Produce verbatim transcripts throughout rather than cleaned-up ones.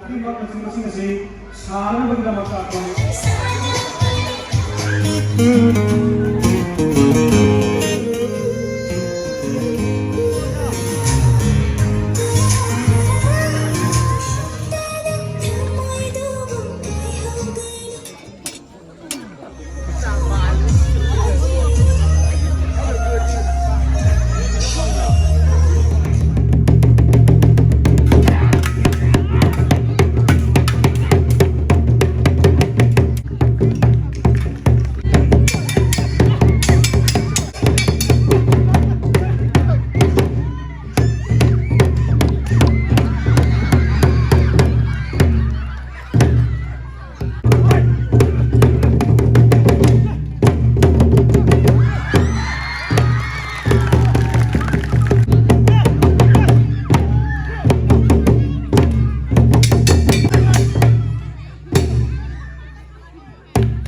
ꯂꯥꯛꯄꯤꯕ ꯀꯛꯆꯤꯡ ꯃꯁꯤꯡ ꯑꯁꯤ ꯁꯥꯟꯅꯅꯕꯒꯤꯗꯃꯛꯇ ꯑꯩꯈꯣꯏ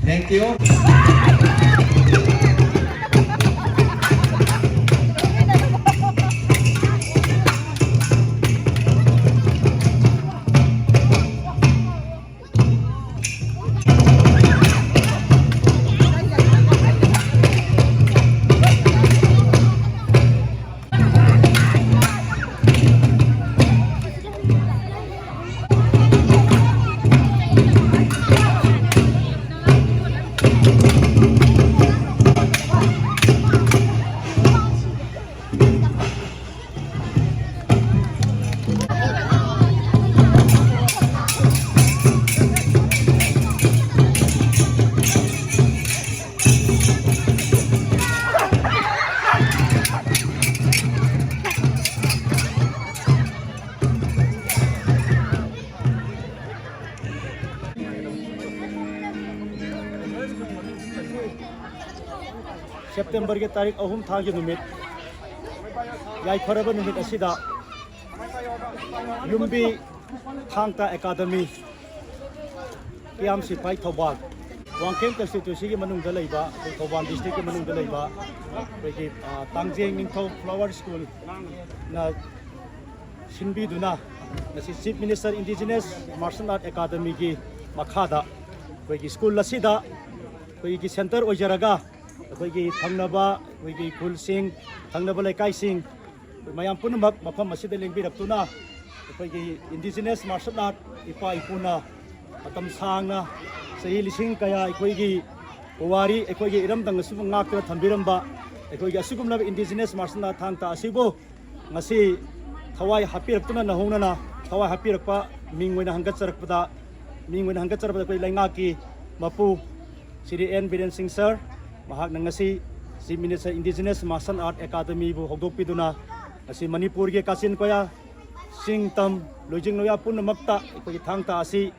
Thank you. ꯁꯦꯞꯇꯦꯝꯕꯔꯒꯤ ꯇꯥꯔꯤꯛ ꯑꯍꯨꯝ, ꯊꯥꯡꯖ ꯅꯨꯃꯤꯠ, ꯌꯥꯏꯐꯔꯕ ꯅꯨꯃꯤꯠ ꯑꯁꯤꯗ ꯌꯨꯝꯕꯤ ꯊꯥꯡ ꯇꯥ ꯑꯦꯀꯥꯗꯃꯤ, ꯀꯤꯌꯥꯝ ꯁꯤꯐꯥꯏ ꯊꯧꯕꯥꯜ, ꯋꯥꯡꯈꯦꯝ ꯀꯟꯁꯇꯤꯇ꯭ꯋꯦꯟꯁꯤꯒꯤ ꯃꯅꯨꯡꯗ ꯂꯩꯕ, ꯑꯩꯈꯣꯏ ꯊꯧꯕꯥꯜ ꯗꯤꯁꯇ꯭ꯔꯤꯛꯀꯤ ꯃꯅꯨꯡꯗ ꯂꯩꯕ ꯑꯩꯈꯣꯏꯒꯤ, ꯑ, ꯇꯥꯡꯖꯦꯡ ꯅꯤꯡꯊꯧ ꯐ꯭ꯂꯥꯋꯔ ꯁ꯭ꯀꯨꯜꯅ ꯁꯤꯟꯕꯤꯗꯨꯅ ꯉꯁꯤ Chief Minister Indigenous Martial Art Academyꯒꯤ ꯃꯈꯥꯗ ꯑꯩꯈꯣꯏꯒꯤ ꯁ꯭ꯀꯨꯜ ꯑꯁꯤꯗ ꯑꯩꯈꯣꯏꯒꯤ ꯁꯦꯟꯇꯔ ꯑꯣꯏꯖꯔꯒ ꯑꯩꯈꯣꯏꯒꯤ ꯊꯪꯅꯕ ꯑꯩꯈꯣꯏꯒꯤ ꯈꯨꯜꯁꯤꯡ, ꯊꯪꯅꯕ ꯂꯩꯀꯥꯏꯁꯤꯡ, ꯃꯌꯥꯝ ꯄꯨꯝꯅꯃꯛ ꯃꯐꯝ ꯑꯁꯤꯗ ꯂꯦꯡꯕꯤꯔꯛꯇꯨꯅ ꯑꯩꯈꯣꯏꯒꯤ Indigenous Martial Art ꯏꯄꯥ ꯏꯄꯨꯅ ꯃꯇꯝ ꯁꯥꯡꯅ ꯆꯍꯤ ꯂꯤꯁꯤꯡ ꯀꯌꯥ ꯑꯩꯈꯣꯏꯒꯤ ꯄꯨꯋꯥꯔꯤ, ꯑꯩꯈꯣꯏꯒꯤ ꯏꯔꯝꯗꯝ ꯑꯁꯤꯕꯨ ꯉꯥꯛꯇꯨꯅ ꯊꯝꯕꯤꯔꯝꯕ ꯑꯩꯈꯣꯏꯒꯤ ꯑꯁꯤꯒꯨꯝꯂꯕ Indigenous Martial Art ꯊꯥꯡ ꯇꯥ ꯑꯁꯤꯕꯨ ꯉꯁꯤ ꯊꯋꯥꯏ ꯍꯥꯞꯄꯤꯔꯛꯇꯨꯅ ꯅꯧꯍꯧꯅꯅ ꯊꯋꯥꯏ ꯍꯥꯞꯄꯤꯔꯛꯄ ꯃꯤꯡ ꯑꯣꯏꯅ ꯍꯪꯒꯠꯆꯔꯛꯄꯗ, ꯃꯤꯡ ꯑꯣꯏꯅ ꯍꯪꯒꯠꯆꯔꯛꯄꯗ ꯑꯩꯈꯣꯏ ꯂꯩꯉꯥꯛꯀꯤ ꯃꯄꯨ ꯁ꯭ꯔꯤ ꯑꯦꯟ ꯕꯤꯔꯦꯟ ꯁꯤꯡ ꯁꯔ, ꯃꯍꯥꯛꯅ ꯉꯁꯤ Chief Minister Indigenous Martial Art Academyꯕꯨ ꯍꯧꯗꯣꯛꯄꯤꯗꯨꯅ ꯉꯁꯤ ꯃꯅꯤꯄꯨꯔꯒꯤ ꯀꯥꯆꯤꯟ ꯀꯣꯌꯥ, ꯆꯤꯡ ꯇꯝ, ꯂꯣꯏꯖꯤꯡ ꯂꯣꯌꯥ ꯄꯨꯝꯅꯃꯛꯇ ꯑꯩꯈꯣꯏꯒꯤ ꯊꯥꯡ ꯇꯥ ꯑꯁꯤ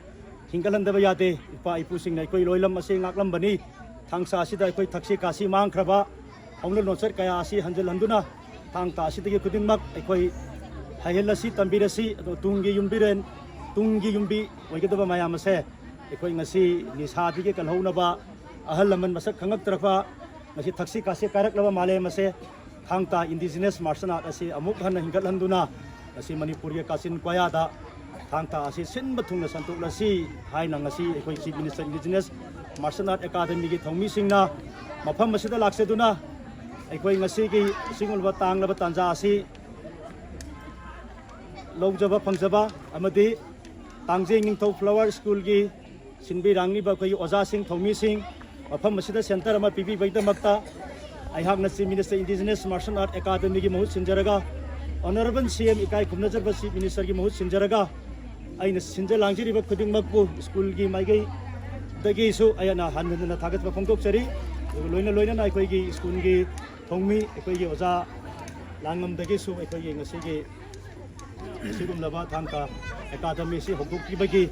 ꯍꯤꯡꯒꯠꯍꯟꯗꯕ ꯌꯥꯗꯦ꯫ ꯏꯄꯥ ꯏꯄꯨꯁꯤꯡꯅ ꯑꯩꯈꯣꯏ ꯂꯣꯏꯂꯝ ꯑꯁꯤ ꯉꯥꯛꯂꯝꯕꯅꯤ꯫ ꯊꯥꯡ ꯇꯥ ꯑꯁꯤꯗ ꯑꯩꯈꯣꯏ ꯊꯛꯁꯤ ꯈꯥꯁꯤ ꯃꯥꯡꯈ꯭ꯔꯕ ꯍꯧꯅ ꯂꯣꯟꯆꯠ ꯀꯌꯥ ꯑꯁꯤ ꯍꯟꯖꯤꯜꯍꯟꯗꯨꯅ ꯊꯥꯡ ꯇꯥ ꯑꯁꯤꯗꯒꯤ ꯈꯨꯗꯤꯡꯃꯛ ꯑꯩꯈꯣꯏ ꯍꯩꯍꯜꯂꯁꯤ, ꯇꯝꯕꯤꯔꯁꯤ꯫ ꯑꯗꯣ ꯇꯨꯡꯒꯤ ꯌꯨꯝꯕꯤꯔꯦꯟ, ꯇꯨꯡꯒꯤ ꯌꯨꯝꯕꯤ ꯑꯣꯏꯒꯗꯕ ꯃꯌꯥꯝ ꯑꯁꯦ ꯑꯩꯈꯣꯏ ꯉꯁꯤ ꯅꯤꯁꯥꯗꯒꯤ ꯀꯜꯍꯧꯅꯕ, ꯑꯍꯜ ꯂꯃꯟ ꯃꯁꯛ ꯈꯪꯉꯛꯇ꯭ꯔꯕ, ꯉꯁꯤ ꯊꯛꯁꯤ ꯈꯥꯁꯤ ꯀꯥꯏꯔꯛꯂꯕ ꯃꯥꯂꯦꯝ ꯑꯁꯦ ꯊꯥꯡ ꯇꯥ Indigenous Martial Art ꯑꯁꯤ ꯑꯃꯨꯛ ꯍꯟꯅ ꯍꯤꯡꯒꯠꯍꯟꯗꯨꯅ ꯉꯁꯤ ꯃꯅꯤꯄꯨꯔꯒꯤ ꯀꯥꯆꯤꯟ ꯀꯣꯌꯥꯗ ꯊꯥꯡ ꯇꯥ ꯑꯁꯤ ꯁꯤꯟꯕ ꯊꯨꯡꯅ ꯁꯟꯗꯣꯛꯂꯁꯤ ꯍꯥꯏꯅ ꯉꯁꯤ ꯑꯩꯈꯣꯏ Chief Minister Indigenous Martial Art Academyꯒꯤ ꯊꯧꯃꯤꯁꯤꯡꯅ ꯃꯐꯝ ꯑꯁꯤꯗ ꯂꯥꯛꯆꯗꯨꯅ ꯑꯩꯈꯣꯏ ꯉꯁꯤꯒꯤ ꯑꯁꯤꯒꯨꯝꯂꯕ ꯇꯥꯡꯂꯕ ꯇꯥꯟꯖꯥ ꯑꯁꯤ ꯂꯧꯖꯕ ꯐꯪꯖꯕ ꯑꯃꯗꯤ ꯇꯥꯡꯖꯩ ꯅꯤꯡꯊꯧ flower schoolꯒꯤ ꯁꯤꯟꯕꯤ ꯂꯥꯡꯂꯤꯕ ꯑꯩꯈꯣꯏꯒꯤ ꯑꯣꯖꯥꯁꯤꯡ, ꯊꯧꯃꯤꯁꯤꯡ, ꯃꯐꯝ ꯑꯁꯤꯗ ꯁꯦꯟꯇꯔ ꯑꯃ ꯄꯤꯕꯤꯕꯒꯤꯗꯃꯛꯇ ꯑꯩꯍꯥꯛꯅ Chief Minister Indigenous Martial Art Academyꯒꯤ ꯃꯍꯨꯠ ꯁꯤꯟꯖꯔꯒ, Honourable C M ꯏꯀꯥꯏ ꯈꯨꯝꯅꯖꯕ Chief Ministerꯒꯤ ꯃꯍꯨꯠ ꯁꯤꯟꯖꯔꯒ, ꯑꯩꯅ ꯁꯤꯟꯖ ꯂꯥꯡꯖꯔꯤꯕ ꯈꯨꯗꯤꯡꯃꯛꯄꯨ ꯁ꯭ꯀꯨꯜꯒꯤ ꯃꯥꯏꯀꯩꯗꯒꯤꯁꯨ ꯑꯩꯅ ꯍꯟꯅ ꯍꯟꯅ ꯊꯥꯒꯠꯄ ꯐꯣꯡꯗꯣꯛꯆꯔꯤ꯫ ꯑꯗꯨꯒ ꯂꯣꯏꯅ ꯂꯣꯏꯅꯅ ꯑꯩꯈꯣꯏꯒꯤ ꯁ꯭ꯀꯨꯜꯒꯤ ꯊꯧꯃꯤ, ꯑꯩꯈꯣꯏꯒꯤ ꯑꯣꯖꯥ ꯂꯥꯡꯉꯝꯗꯒꯤꯁꯨ ꯑꯩꯈꯣꯏꯒꯤ ꯉꯁꯤꯒꯤ ꯑꯁꯤꯒꯨꯝꯂꯕ ꯊꯥꯡ ꯇꯥ ꯑꯦꯀꯥꯗꯃꯤ ꯑꯁꯤ ꯍꯧꯗꯣꯛꯄꯤꯕꯒꯤ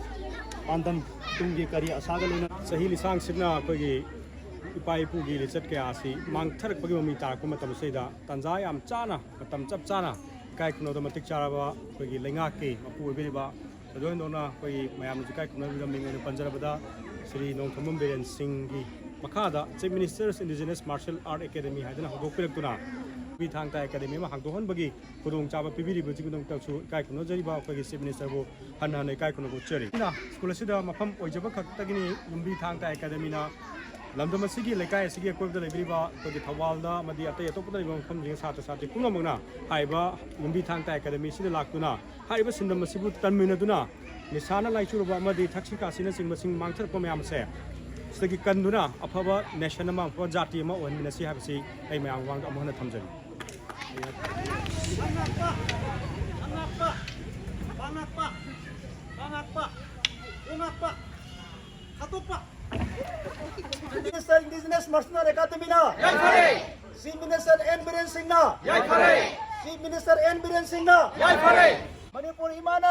ꯄꯥꯟꯗꯝ, ꯇꯨꯡꯒꯤ ꯀꯔꯤ ꯑꯁꯥꯒ ꯂꯣꯏꯅ ꯆꯍꯤ ꯂꯤꯁꯥꯡꯁꯤꯠꯅ ꯑꯩꯈꯣꯏꯒꯤ ꯏꯄꯥ ꯏꯄꯨꯒꯤ ꯂꯤꯆꯠ ꯀꯌꯥ ꯑꯁꯤ ꯃꯥꯡꯊꯔꯛꯄꯒꯤ ꯃꯃꯤ ꯇꯥꯔꯛꯄ ꯃꯇꯝ ꯑꯁꯤꯗ ꯇꯥꯟꯖꯥ ꯌꯥꯝ ꯆꯥꯅ, ꯃꯇꯝ ꯆꯞ ꯆꯥꯅ ꯏꯀꯥꯏ ꯈꯨꯝꯅꯕꯗ ꯃꯇꯤꯛ ꯆꯥꯔꯕ ꯑꯩꯈꯣꯏꯒꯤ ꯂꯩꯉꯥꯛꯀꯤ ꯃꯄꯨ ꯑꯣꯏꯕꯤꯔꯤꯕ, ꯊꯣꯏꯗꯣꯛ ꯍꯦꯟꯗꯣꯛꯅ ꯑꯩꯈꯣꯏꯒꯤ ꯃꯌꯥꯝꯅꯁꯨ ꯏꯀꯥꯏ ꯈꯨꯝꯅꯕꯤꯕ ꯃꯤꯡ ꯑꯣꯏꯅ ꯄꯟꯖꯔꯕꯗ ꯁ꯭ꯔꯤ ꯅꯣꯡꯊꯣꯝꯕꯝ ꯕꯤꯔꯦꯟ ꯁꯤꯡꯒꯤ ꯃꯈꯥꯗ Chief Minister's Indigenous Martial Art Academy ꯍꯥꯏꯗꯅ ꯍꯧꯗꯣꯛꯄꯤꯔꯛꯇꯨꯅ ꯌꯨꯝꯕꯤ ꯊꯥꯡ ꯇꯥ ꯑꯦꯀꯥꯗꯃꯤ ꯑꯃ ꯍꯥꯡꯗꯣꯛꯍꯟꯕꯒꯤ ꯈꯨꯗꯣꯡꯆꯥꯕ ꯄꯤꯕꯤꯔꯤꯕꯁꯤꯒꯤꯗꯃꯛꯇꯁꯨ ꯏꯀꯥꯏ ꯈꯨꯝꯅꯖꯔꯤꯕ ꯑꯩꯈꯣꯏꯒꯤ ꯆꯤꯐ ꯃꯤꯅꯤꯁꯇꯔꯕꯨ ꯍꯟꯅ ꯍꯟꯅ ꯏꯀꯥꯏ ꯈꯨꯝꯅꯕ ꯎꯠꯆꯔꯤ꯫ ꯑꯩꯅ ꯁ꯭ꯀꯨꯜ ꯑꯁꯤꯗ ꯃꯐꯝ ꯑꯣꯏꯖꯕ ꯈꯛꯇꯒꯤꯅꯤ ꯌꯨꯝꯕꯤ ꯊꯥꯡ ꯇꯥ ꯑꯦꯀꯥꯗꯃꯤꯅ ꯂꯝꯗꯝ ꯑꯁꯤꯒꯤ, ꯂꯩꯀꯥꯏ ꯑꯁꯤꯒꯤ ꯑꯀꯣꯏꯕꯗ ꯂꯩꯕꯤꯔꯤꯕ ꯑꯩꯈꯣꯏꯒꯤ ꯊꯧꯕꯥꯜꯗ ꯑꯃꯗꯤ ꯑꯇꯩ ꯑꯇꯣꯞꯄꯗ ꯂꯩꯕ ꯃꯐꯝꯁꯤꯡ ꯁꯥꯇ꯭ꯔ ꯁꯥꯇ꯭ꯔꯤ ꯄꯨꯝꯅꯃꯛꯅ ꯍꯥꯏꯔꯤꯕ ꯌꯨꯝꯕꯤ ꯊꯥꯡ ꯇꯥ ꯑꯦꯀꯥꯗꯃꯤ ꯑꯁꯤꯗ ꯂꯥꯛꯇꯨꯅ ꯍꯥꯏꯔꯤꯕ ꯁꯤꯟꯐꯝ ꯑꯁꯤꯕꯨ ꯇꯟꯃꯤꯟꯅꯗꯨꯅ ꯅꯤꯁꯥꯅ ꯂꯥꯏꯆꯨꯔꯕ ꯑꯃꯗꯤ ꯊꯛꯁꯤ ꯈꯥꯁꯤꯅꯆꯤꯡꯕꯁꯤꯡ ꯃꯥꯡꯊꯔꯛꯄ ꯃꯌꯥꯝ ꯑꯁꯦ ꯁꯤꯗꯒꯤ ꯀꯟꯗꯨꯅ ꯑꯐꯕ ꯅꯦꯁꯟ ꯑꯃ, ꯑꯐꯕ ꯖꯥꯇꯤ ꯑꯃ ꯑꯣꯏꯍꯟꯃꯤꯟꯅꯁꯤ ꯍꯥꯏꯕꯁꯤ ꯑꯩ ꯃꯌꯥꯝ ꯃꯃꯥꯡꯗ ꯑꯃꯨꯛ ꯍꯟꯅ ꯊꯝꯖꯔꯤ꯫ ꯃꯉꯥꯛꯄ, ꯃꯉꯥꯛꯄ, ꯃꯉꯥꯛꯄ, ꯃꯉꯥꯛꯄ, ꯃꯉꯥꯛꯄ, ꯍꯥꯠꯇꯣꯛꯄ꯫ Minister Indigenous Mercenary Academyꯅ, Chief Minister N Biren Singhꯅ, Chief Minister N Biren Singhꯅ, Manipur ꯏꯃꯥꯅ